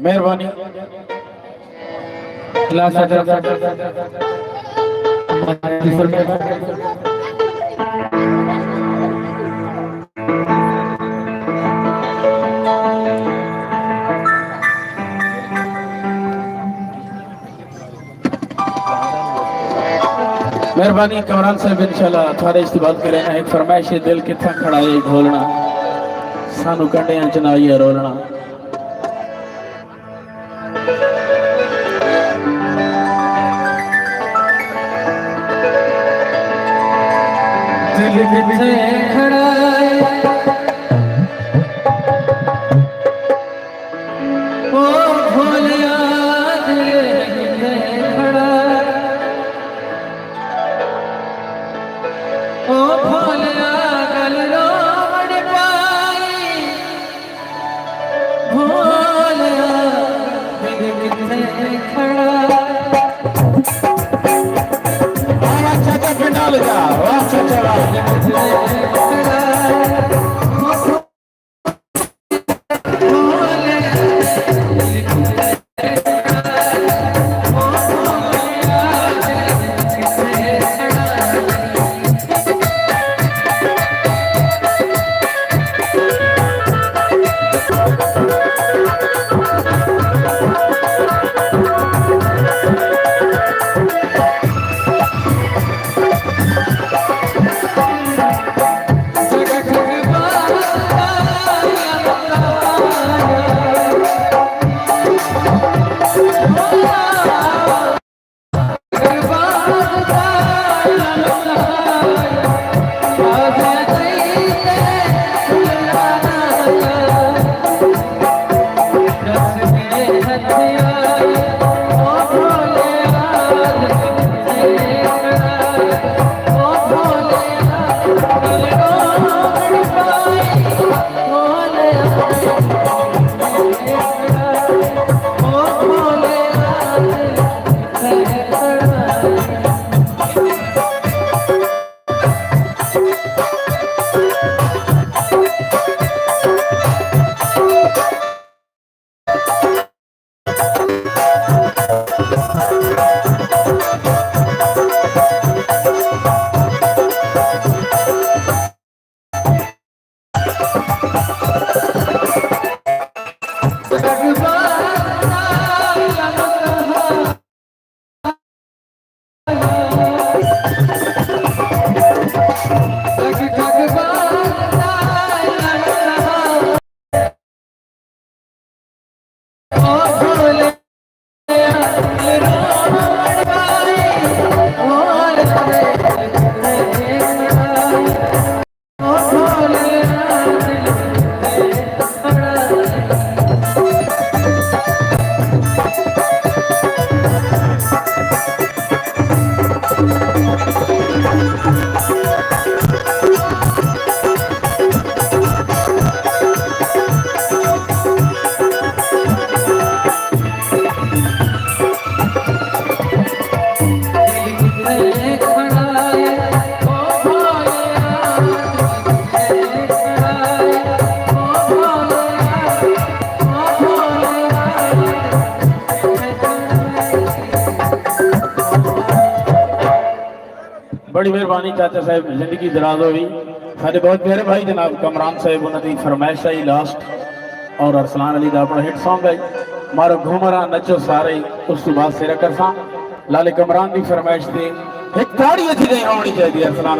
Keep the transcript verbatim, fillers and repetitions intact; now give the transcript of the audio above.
مہربانی۔ مہربانی کامران صاحب، انشاءاللہ تھوڑے استقبال کریں۔ ایک فرمائش ہے، دل کتھاں کھڑا ہے ڈھولنا، سانو کنڈیاں چ نہ آئی ہے رولنا۔ دل کتھاں کھڑا ہے، او بھولیا دل کتھاں کھڑا، او بھولیا گل رووݨ پائی، بھولیا دل کتھاں کھڑا۔ واہ چاچا پنڈال دا، واہ چاچا واہ۔ بڑی مہربانی چاچا صاحب، زندگی دراز ہووی۔ ساݙے بہت پیارے بھائی جناب کامران صاحب، انہاں دی فرمائش آئی لاسٹ، اور ارسلان علی دا اپݨا ہٹ سانگ ہے، مارو گھومراں نچو سارے، اس توں بعد سرا کرساں۔ لالے کامران دی فرمائش تے ہک تاڑی اچھی ڳئی آوݨی چاہیدی ہے ارسلان